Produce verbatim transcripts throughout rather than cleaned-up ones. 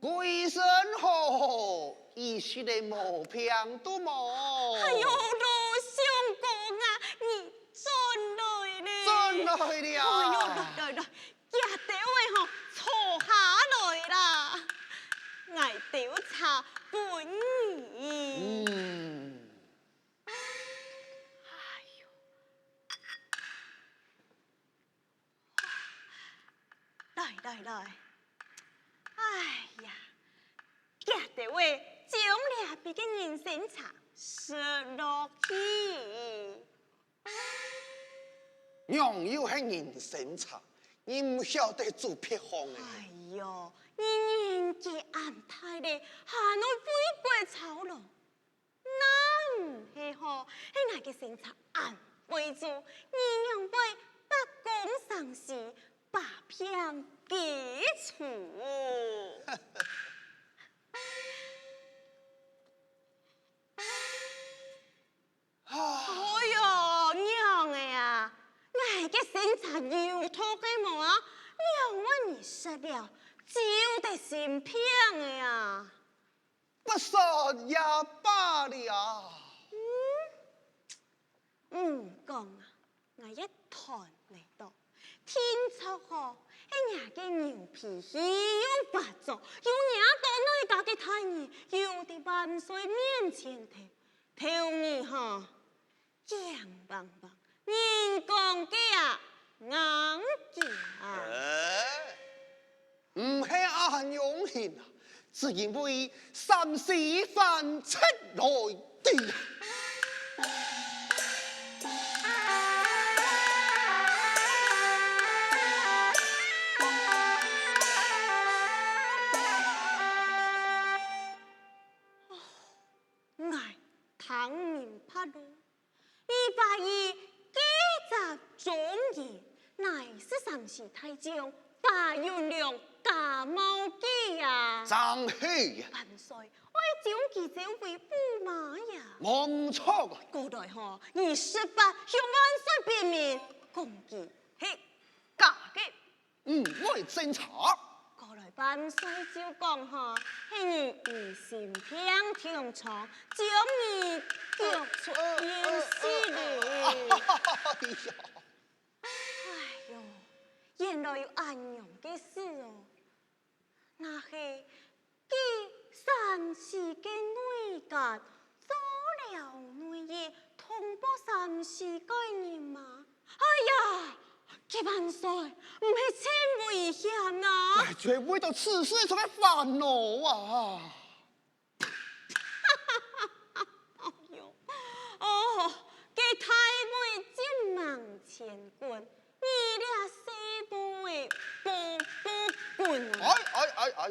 歸身好好，一息仔毛病都無。哎喲，老相公啊，你轉來咧！轉來了。哎喲，來來來，這兜仔吼，坐下來啦，𠊎兜茶分你。嗯。哎喲。 來來來，哎呀，這兜仔將這杯个人參茶食落去。仰又係人參茶，你毋曉得做別項仔。哎喲，你年紀恁大咧，還愛為國操勞。 哪毋係吼，係𠊎个身材恁會做，你仰會百工生死，百病皆除？哎喲，仰仔啊！𠊎个身材有毒个無啊？兩碗你食了，就得性病仔啊！ 不說也罷了。嗯，毋講啊，𠊎一斷來到，聽著吼，係若个牛脾氣又發作，又惹到哪家个大人，又在萬歲面前頭，頭你吼， 驚惶惶，人講个啊，硬頸。哎，毋係恁樣形啊，只因為三四番出來的。哦，𠊎聽明白咯。 你懷疑該隻忠義，乃係三師大將華容量假冒个啊！正係啊！萬歲，愛將佢召為駙馬呀！無毋著啊！過來吼，你實白向萬歲表明，講佢係假个。 毋會偵查。過來萬歲就講吼，係你疑心病重重，將你逐出院舍哩。哎呀！哎喲，原來有恁樣个事哦！若係 佢三四个內奸做了內應，通報三四个人馬。哎呀，佢萬歲，毋係盡危險啊！𠊎就係為著此事正在煩惱啊！哎喲，哦，該大尾金蟒千棍， 你這細步仔，步步滾啊！哎哎哎哎，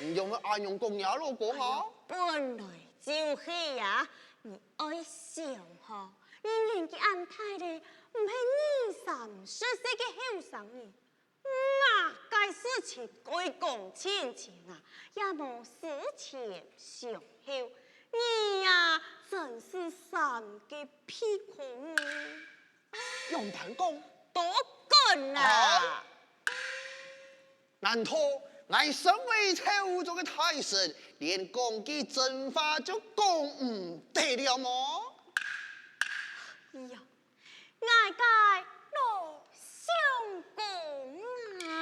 你仰會恁樣講若老公啊？哎喲，本來就係啊！你愛想吼，你年紀恁大咧，毋係二三十歲个後生人，麼个事情愛講清清啊，也無思前想後，你呀，真係三个屁空。 仰般講？多講啊！啊？難道𠊎身為朝中个大臣，連講句真話就講毋得了無？哎呀，𠊎个老相公啊！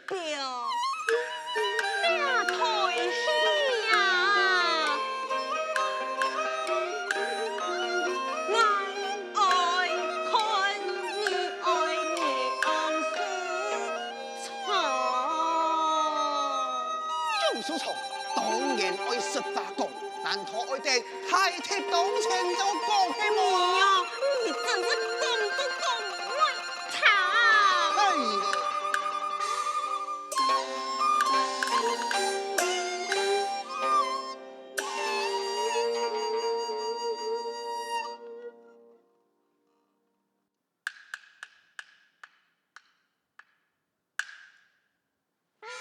表，这台戏啊，我爱看，你爱你安舒床。就是床，当然爱实话讲，难道爱等太太当前就讲个么？你呀，你真是讲都讲毋会听。哎呀！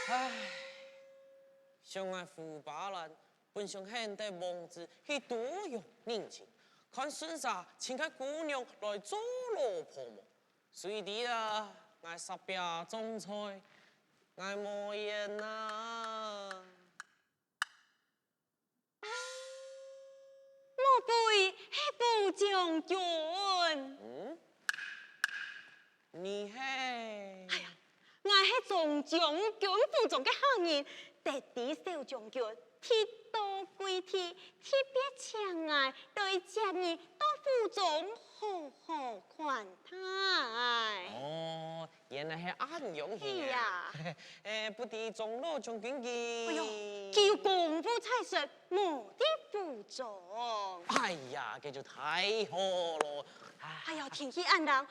唉，想𠊎胡巴蘭本想喊得王子去多用人情，看順續尋個姑娘來做老婆無？誰知啊，𠊎煞壁種菜，𠊎無緣啊！ 莫非係副將軍？嗯？你係？哎呀，𠊎係中將軍府中个下人，得知小將軍忒多貴體，特別請𠊎來接你到府中好好款待。哦， 原來係恁樣形啊！哎呀。欸，不知長老將軍佢……哎喲，佢有公務在身，無在府中。哎呀，這就太好了！哎呀，天氣恁冷，愛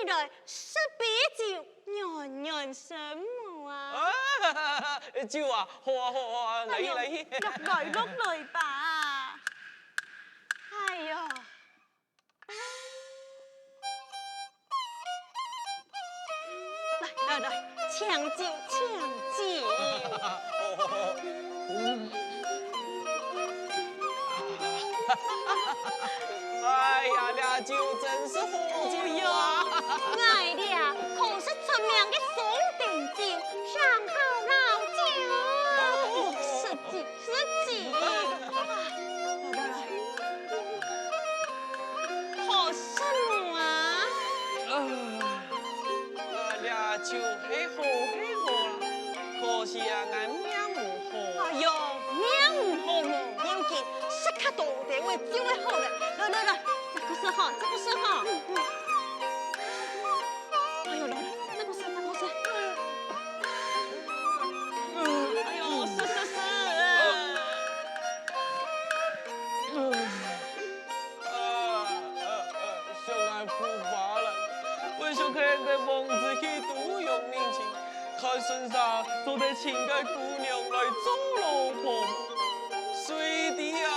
你來食杯酒，暖暖身無啊？啊，酒啊，好啊，好啊，來去，哎喲，來去。來，來，來吧。哎喲。 來，來，來，請酒，請酒。哎呀，這酒真是好酒啊！哎呀，𠊎這可是出名个雙頂酒，上好老酒。食酒，食酒。來，來，來。 好食無啊？啊，啊，這酒係好係好啦，可惜啊，𠊎命毋好。哎喲，命毋好無要緊，食較多兜仔酒就好了。來來來，這個食好，這個食好。嗯嗯。哎喲，來來，這個食，這個食。嗯，哎喲，食食食。 啊，啊，啊，想𠊎胡巴蘭，本想喊得王子去多用人情，看順續做得尋個姑娘來做老婆。誰知啊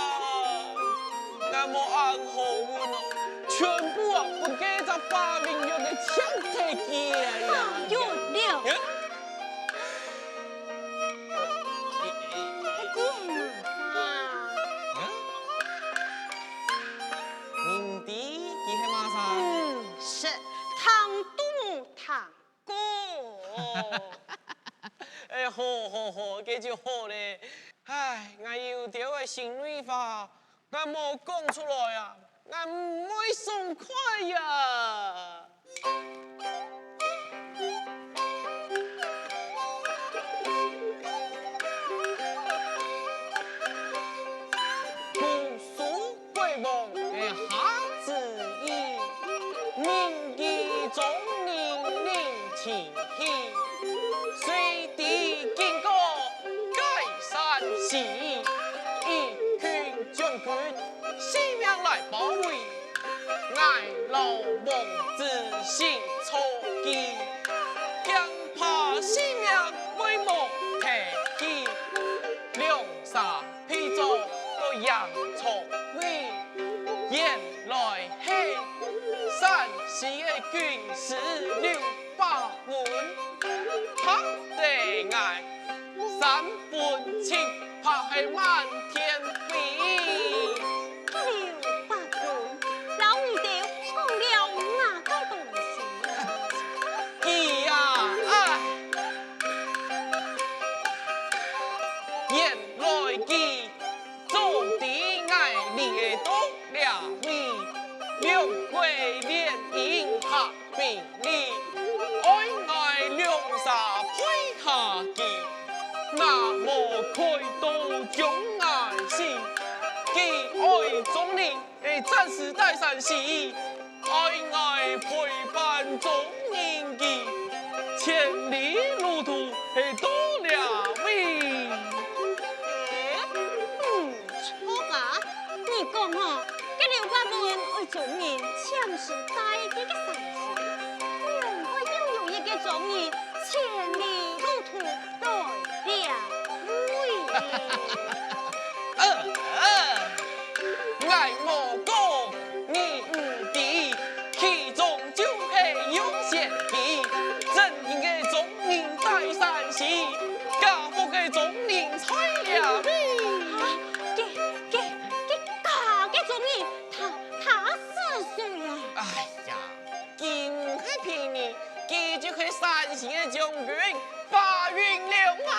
，𠊎無恁好運哦，全部啊分該隻花名月个搶忒去了呀！花名月了。嗯？ 你毋知佢係麼儕？嗯，係，聽都無聽過。哎，好，好，好，該就好咧。唉，𠊎有兜个心內話，𠊎無講出來啊，𠊎毋會爽快呀！ 古時國王下旨意，民以忠人禮千里。誰知今個解散時，一群將軍 性命來保衛，𠊎摎王子心錯記，驚怕性命會無忒去，兩儕陪著到營錯位。原來係山西个軍師劉伯溫，嚇得𠊎 三魂七魄係滿天飛。劉伯溫，摎你兜講了麼个東西？佢啊，唉，原來佢早知𠊎俚會到這位，兩國聯姻合 兵力，愛𠊎兩儕配時戴善時，愛愛陪伴中人佢，千里路途係到了位。嗯，著啊，你講吼，該劉伯溫愛中人暫時戴佢个善時，仰會又有一個中人千里路途來了位？呃，呃，𠊎無講，你毋知，其中就係有玄機。真正个中人戴善時，假貨个中人在了位。啊，該，該，該假个中人，他，他是誰啊？哎呀，佢毋係別人，佢就係山西个將軍 白雲龍啊！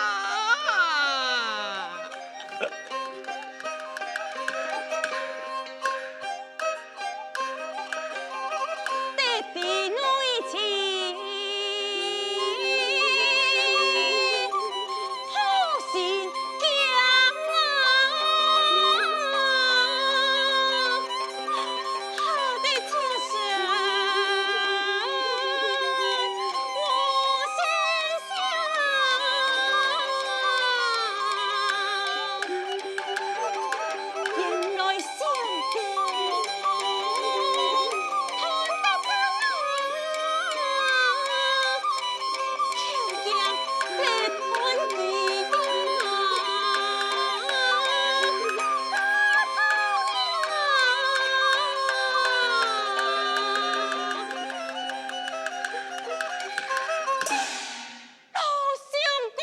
老相公，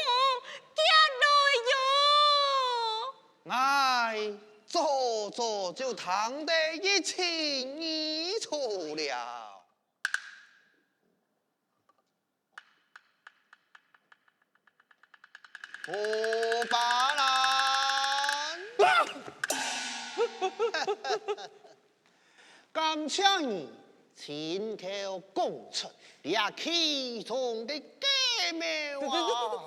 佢來喲！𠊎早早就聽得一清二楚了。 胡巴蘭。感謝你親口講出這其中个奧妙啊！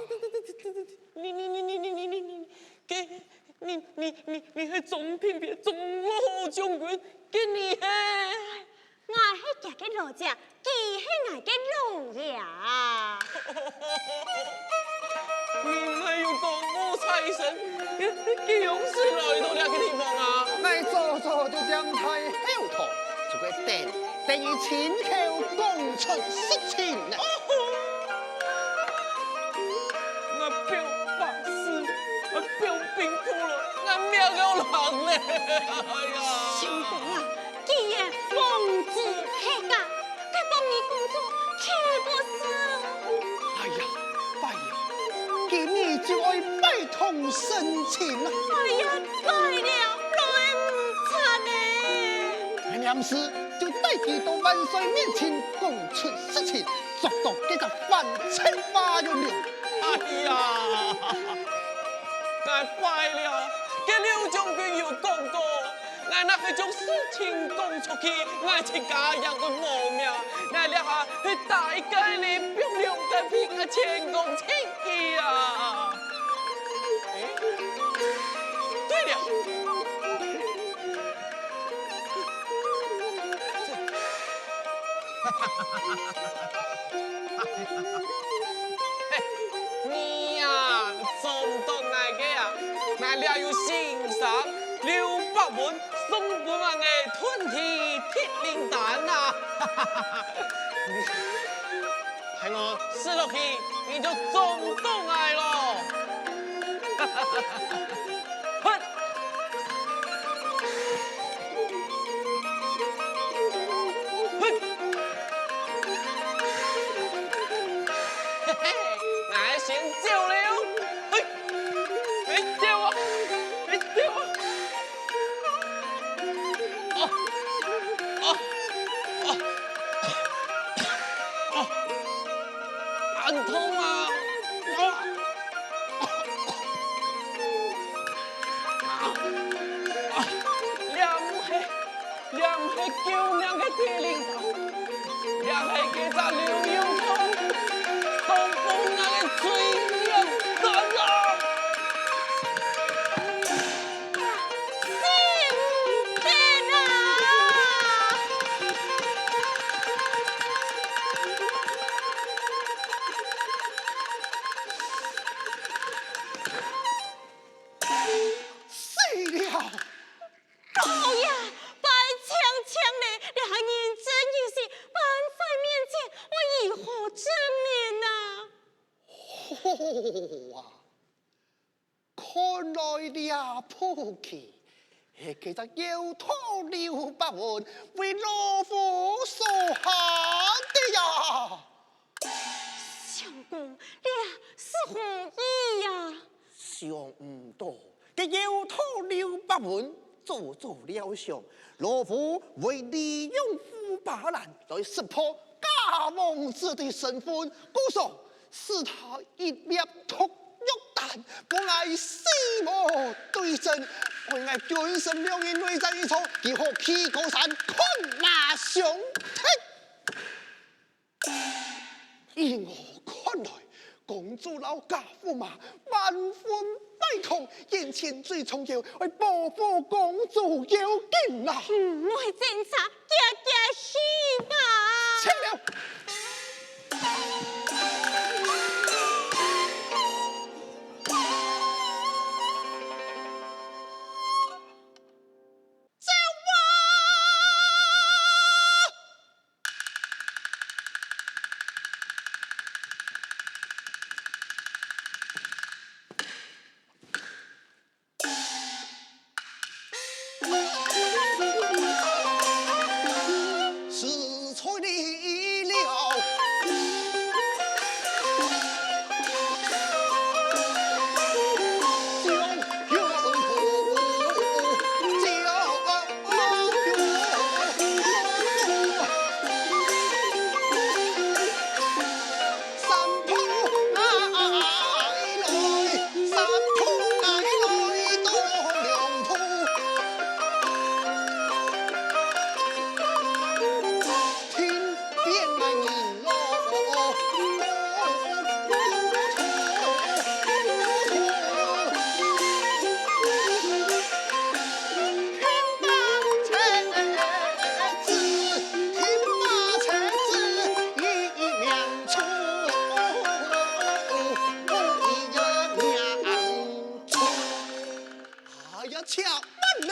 你你你你你你你你，該你你你你係鍾平別鍾老將軍个你係？ 𠊎係佢个老姐，佢係𠊎个老爺。你毋係有講無財神，佢仰式來到這个地方啊？𠊎早早就踮在後頭，就係等，等你親口講出實情呢。𠊎表百事，𠊎表兵部了，𠊎命要langka了！哎呀！相公啊， 既然王子係假，該幫你公主豈不是？哎呀，壞了，今日就愛拜堂成親啊！哎呀，壞了，來毋掣呢！𠊎黏時就帶佢到萬歲面前講出實情，做到該隻反賊花容容。哎呀，𠊎壞了，該劉將軍有講過， 𠊎若係將事情講出去，𠊎自家也會無命。𠊎這下係戴个哩，放兩个屁，𠊎前功盡棄啊！欸，對了， 你呀，撞到𠊎个啊！𠊎這有新衫，劉伯溫送分𠊎个吞天鐵lindan啊！係𠊎食落去，你就撞到𠊎咯！ 嘿嘿，𠊎先走了。嘿，哎，走啊，哎，走啊。啊，啊，啊，啊，恁痛啊！啊！ 這毋係，這毋係救命个鐵lindan，這係該隻劉宥通，通分𠊎个罪孽擔啊！死得啊！哦啊，看來這步棋係該隻妖道劉伯溫為老夫所下的呀！相公，這是何意呀？想毋到，該妖道劉伯溫早早料想，老夫會利用烏巴蘭來識破家王子的身份，故所 使他一粒毒藥彈，分𠊎死無對證。愛𠊎軍神兩人內戰一場，佢好企高山看馬上踢。依我看來，公主摎家駙馬萬分拜託，眼前最重要，愛保護公主要緊啦。嗯，𠊎偵察 遽遽去吧。去了。走啊！哎呀，且慢啊！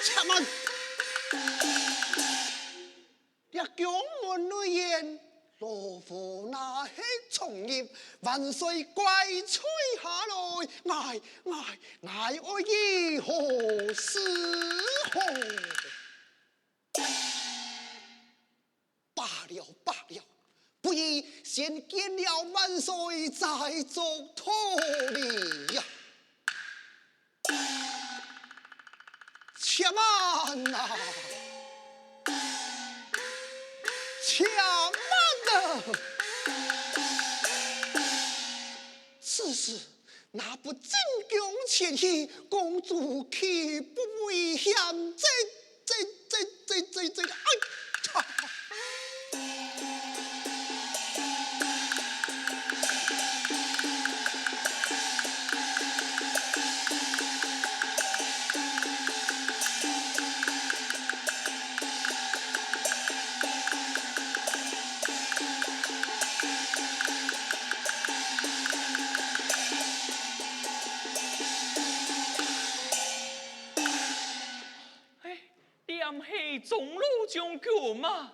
且慢！這宮門內院，老夫若係重入，萬歲怪罪下來，𠊎，𠊎，𠊎愛如何是好？ 罷了，罷了，不如先見了萬歲再作討論呀。且慢啊！且慢啊！此事 若不進宮前去，公主豈不危險？這、這、這、這、這、這，哎呀！ 哎，這毋係鍾老將軍嗎？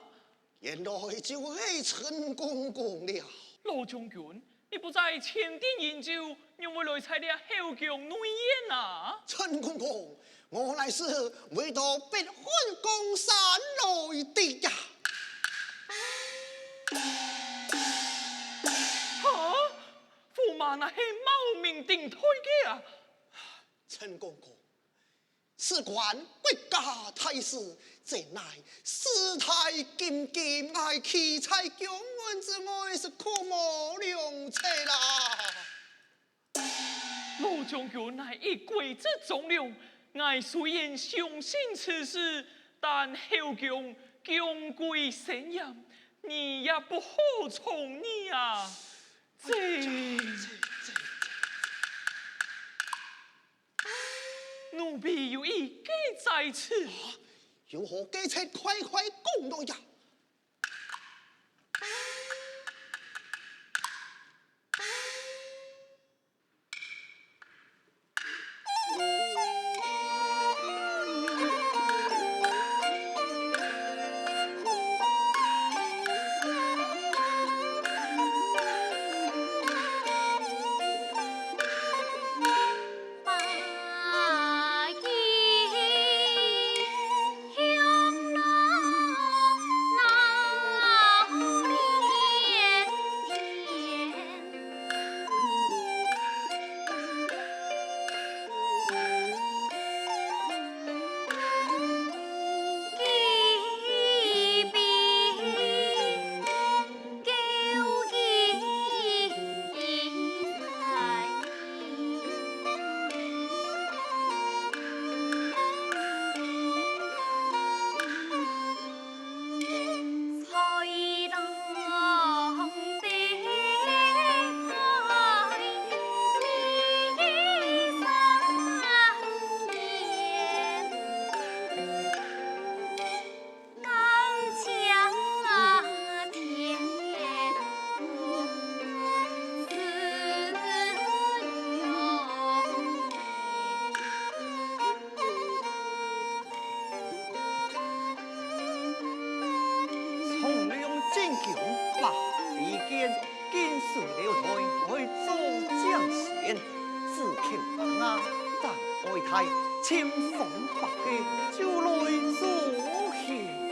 原來就係陳公公了。老將軍，你不在前殿飲酒，仰會來在這後宮內院啊？陳公公， 我乃是為到北漢江山來的呀。哈？駙馬乃係冒名頂替个啊！陳公公，事關國家大事，這乃事態緊急，𠊎企在宮門之外是苦無良策啦。 老將軍乃一國之忠良，𠊎雖然相信此事，但後宮宮規森嚴，你也不好充耳啊！這……奴婢有一計在此。啊，有何計策？快快講來呀！水流台來做將先，只求把握，但愛待千方百計就來做戲。